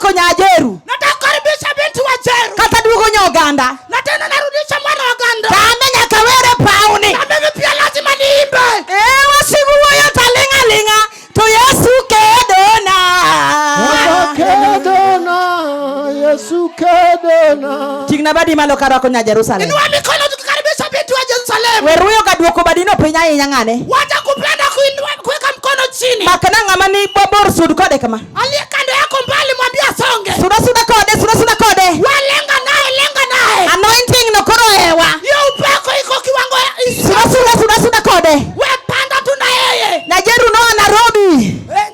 rwako nyajeru. Nataka kukaribisha binti wa Jeru. Kata duogo nya oganda. Na tena narudisha mwana wa Ganda. To an be nyaka wer e pawni. Na mimi pia lazima niimbe. Eh, wasigu wuoyo to aling' aling'a to Yesu kedona. Kedona, Yesu kedona. Ting'na badi malo karwako nya Jerusalem. Inua mikono tukikaribisha binti wa Yerusalemu. Weruyo ka duoko badino piny ahinya ng'ane. Wacha kupenda kuinua kuweka mkono chini. Makna ng'ama ni mabor sud kode kama. Aliye kando yako mbali mwambie asonge. Suda suda kode, suda suda kode. Walenga naye, lenga naye. Anointing no koro hewa. Hiyo upako iko kiwango ya Suda suda suda suda kode. We panda tu na yeye. Nyajeru noa Nairobi. Eh,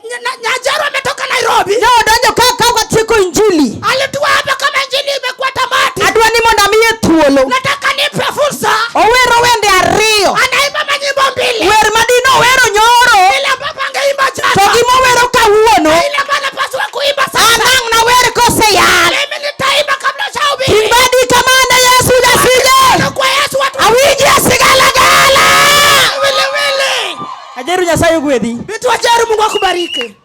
Nyajeru ametoka Nairobi. Ne odonjo ka ka watieko injili. Alitua hapa kama injili imekuwa tamati. Adwa ni mondo amiye thuolo. Nataka nipe fursa. Owero wende ariyo. Anaimba manyimbo mbili. Wer madino owero nyoro. Ile ambapo angeimba jana. To gimowero kawuono. Ile ambayo anapaswa kuimba sasa. An ang' nawer koseyal. Mimi nitaimba kabla hujahubiri. Kimbadi kamane Yesu jasige. Kwa Yesu watu Awinji asigalagala. wili wili. Ajeru Nyasaye ogwedhi. Binti wa Jeru, Mungu akubariki.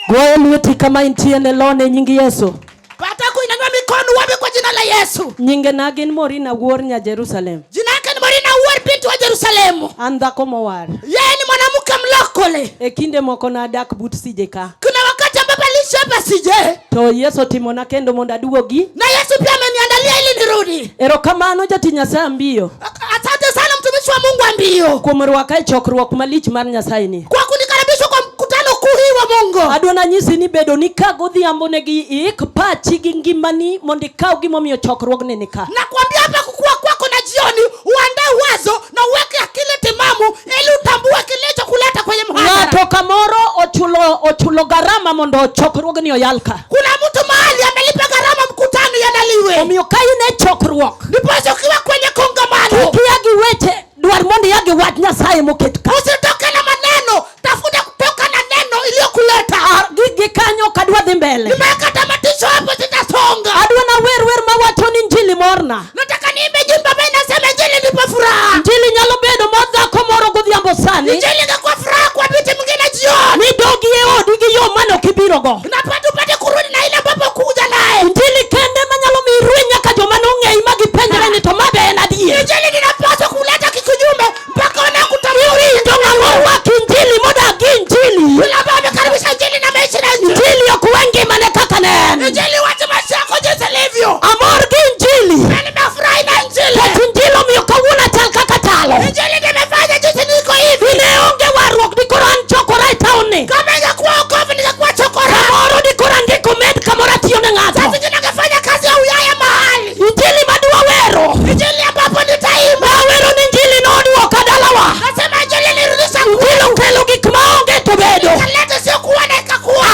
Goyo lweti kama intie ne lone nying Yesu. Pata kuinua mikono wapi kwa jina la Yesu. Nyinge na gin Morina wuor nya Jerusalem. Jina yake ni Morina Wuor binti wa Yerusalemu. An dhako mowar. Yeye ni mwanamke mlokole. E kinde moko nadak but sije ka. Kuna wakati ambapo aliishi hapa sije. To Yesu otimona kendo mondo aduogi. Na Yesu pia ameniandalia ili nirudi. Erokamano jatich Nyasaye Ambiyo. Asante sana mtumishi wa Mungu Ambiyo. Kuom rwaka e chokruok malich mar Nyasaye ni. Kwa kunikaribisha kwa mkutano kuu hii wa Mungu. Adwa nanyisi ni bedo ni ka godhiambo negi iik pachi gi ngimani mondo ikaw gimomiyo chokruogni ni ka. Nakwambia hapa kukua kwako na jioni uandae wazo na uweke akili timamu ili utambue kilichokuleta kwenye mhadhara. Ng'ato kamoro ochulo ochulo garama mondo chokruogni oyal ka. Kuna mtu mahali amelipa gharama mkutano iandaliwe. Omiyo ka in e chokruok, Ndiposa ukiwa kwenye kongamano kik ia gi weche, dwar mondo ia gi wach Nyasaye moket ka. usitoke na maneno, tafuta kutoka na neno iliyokuleta. Ah, gi kanyo ok adwa dhi mbele. Nimeweka tamatisho hapo, sitasonga. Adwa na wer wer mawacho ni injili morna. Nataka niimbe nyimbo ambayo inasema injili ndipo furaha. Injili nyalo bedo mar dhako moro godhiambo sani. Injili ingekuwa furaha kwa binti mwingine jioni. Ni dogi e odi gi yo mane ok ibirogo. Unapata upate kurudi na ile ambapo kuja naye. Injili kende manyalo miyi irweny nyaka joma nong'eyi ma gipenjre ni to ma be en adier. Injili ninapaswa kuleta kikinyume mpaka wanakutambua. Iwinjo ng'ama orwako injili modak gi injili. Yule ambaye amekaribisha injili na ameishi na injili. Injili ok we ngimane kaka ne en. Injili wache maisha yako jinsi ilivyo. Amor gi injili. Na nimefurahi na injili. Nikech injili omiyo kawuono achal kaka achalo. Injili ndiyo imefanya jinsi niko hivi. Dine onge warruok dikoro an chokora e taon ni. Kama ingekuwa wokovu ningekuwa chokora. Kamoro dikoro andiko med kamoro atiyo ne ng'ato. Sasa zingine angefanya kazi ya uyaya mahali. Injili madwa wero. Injili ambapo nitaimba. Nawero ni injili noduoka dalawa. Nasema injili ilirudisha Injili okelo gik maonge to bedo. Ikaleta sio kuwa na ikakuwa.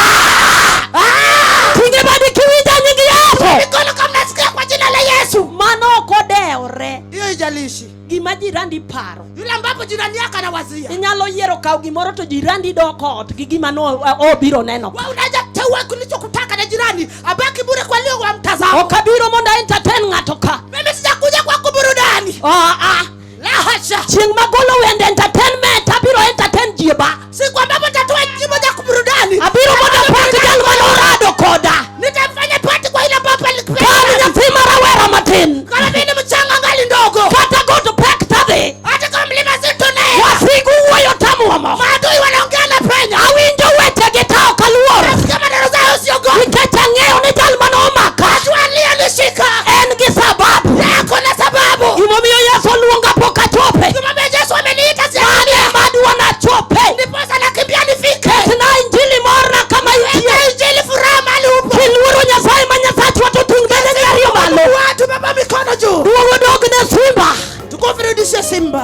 Ah! Tinge badi kiwinja nying Yesu. Mikono kama nasikia kwa jina la Yesu. Mano ok odewre. Hiyo haijalishi. Gima jirandi paro. Yule ambapo jirani yako anawazia. Inyalo yiero kawo gimoro to jirandi dok ot gi gima no obiro neno. Wewe unaweza teua kilichokutaka na jirani abaki bure kwa leo wa mtazamo. Ok abiro mondo a entertain ng'ato ka. Mimi sijakuja kwa kuburudani. Ah, ah. La hasha. Chieng' magolo wende entertainment abiro entertain ji ba. Siku ambapo nitatoa nyimbo za kuburudani. Abiro mondo apak jal mane orado koda. Nitamfanya pati kwa ile ambapo alikupenda. Ka an nyathi ma rawera matin. Kama mimi ni mchanga ngali ndogo. Kata got pek tadhi. Hata kama mlima zito naye. Wasigu wuoyo tamuomo. Maadui wanaongea na penya. Awinjo weche gi ta ok aluor. Nasikia maneno zao siogopi. Nikech ang'eyo ni jal mane omaka. Najua aliyenishika. En gi sababu. Yako na sababu. Gimomiyo Yesu oluonga pok achope. Gimomiyo Yesu ameniita si Mane madwa nachope. Ndiposa nakimbia nifike. Ketna injili morna kama intie. Weka injili furaha mahali upo. Kiluoro Nyasaye ma Nyasachwa to ting' bedeni ariyo malo. Watu baba mikono juu. Duogo dog ne simba. Tukufu rudishe simba.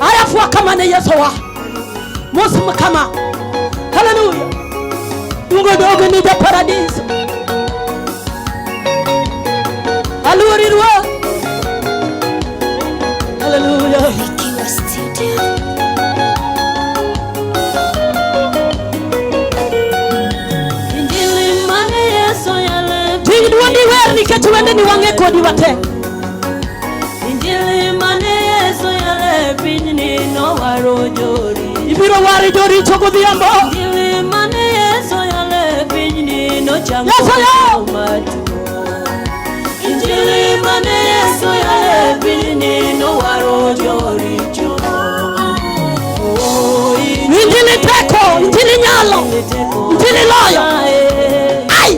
Alafu kama ne Yesu wa. Mos kama. Haleluya. Duogo dog ni ja paradiso. Aluori Ruoth. Haleluya. Barikiwa Studio. Injili mane Yesu yale Ting' dwondi wer nikech wendeni wang'e kodi wate. Injili mane Yesu yale pinyni nowaro jori. Ibiro wari joricho godhiambo. Injili mane Yesu yale pinyni no nochango Yesu yo! jomatuo. Injili mane Yesu yalo e pinyni nowaro joricho. Oh, Injili teko, injili nyalo, teko injili loyo. Nyasaye. Ai!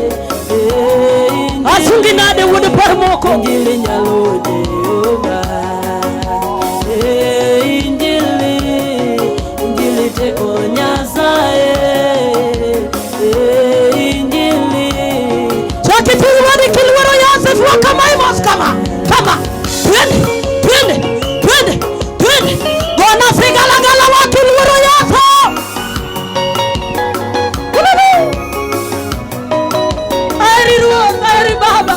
Eh, injili Asungi nade wuod par moko. Injili nyalo Jehova. Eh, Injili, Injili teko Nyasaye. Eh, Injili. Chaki tiwadi kilwero Yosef wa kama imos kama kama. Twende, twende, twende, twende. Gona sigalagala wa kilwero Yosef. Ululu. Eri Ruoth, eri Baba,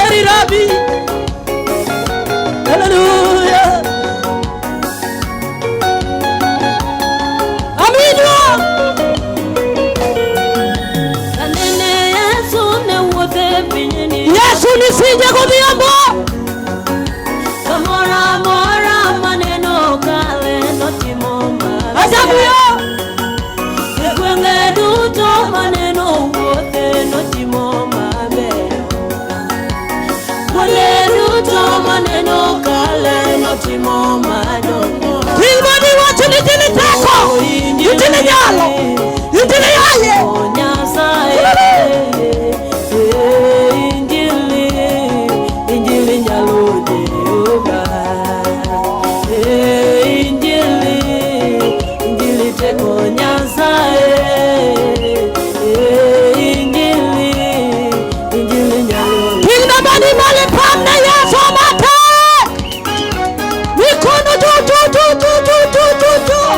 eri Rabi. Hallelujah. Aminwa. Kanene Yesu ne wuotho e pinyni. Yesu nisije godhiambo. Kamoro amora maneno kale notimo maber. Ajabu yo. E gwenge duto maneno wuothe notimo maber. Kuonde duto maneno kale notimo madongo. Tilmani wacho ni injili teko. Injili nyalo. Injili yaye. Nyasaye, eh, Injili, Injili nyalo Jehova. Eh, Injili, Injili teko Nyasaye. Eh, Injili, Injili nyalo. Tingna badi mali pam ne Yesu matek. Mikono juu juu juu juu juu juu juu juu.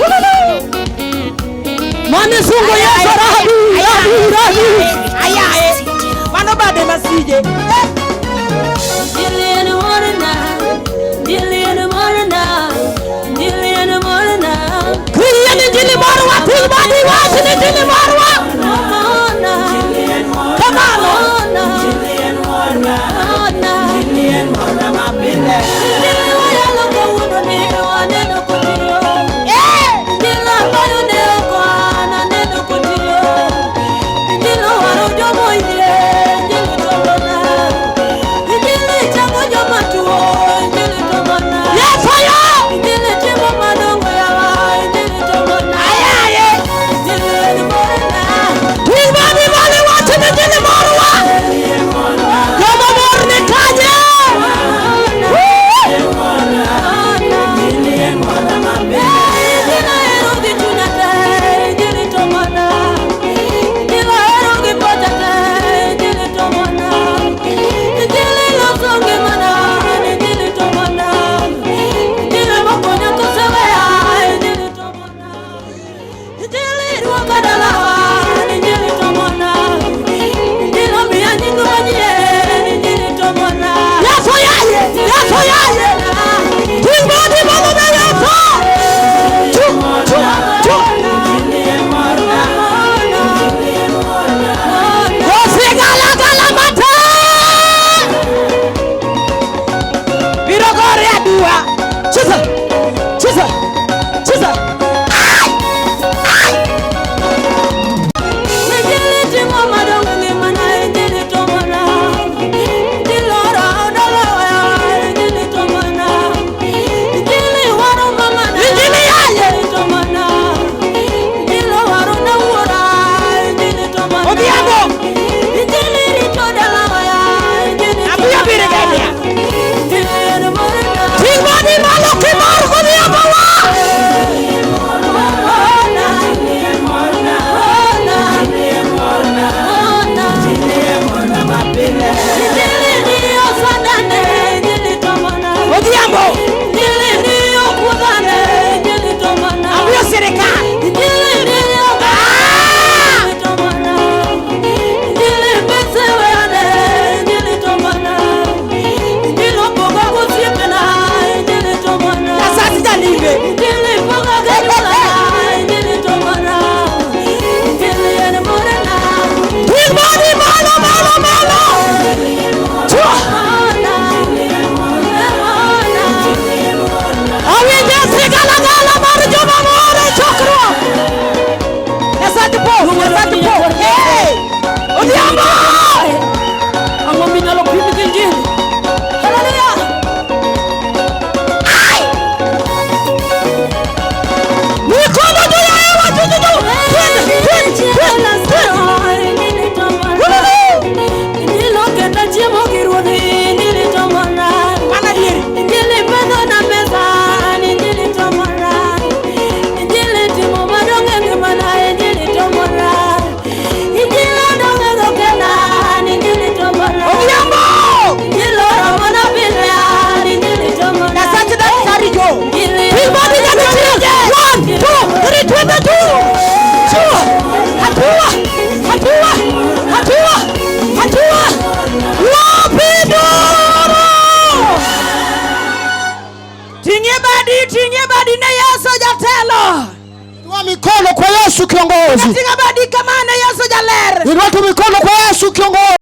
Ululu. Mane sungo Yesu rabi rabi rabi. Ayaye. Mano bade masije. Eh. Injili en morna, Injili en morna, Injili en morna. Kriya ni injili marwa ting badi wach ni injili marwa. Morna, Kamano. morna, morna. Injili wayalo kawuono ni waneno kotiyo. Injili ambayo ne ok an aneno kotiyo. Injili waro jomoyie, Injili tolona. Inua mikono kwa Yesu kiongozi. Ting'a badi kama ne Yesu jaler. Inua tu mikono kwa Yesu kiongozi.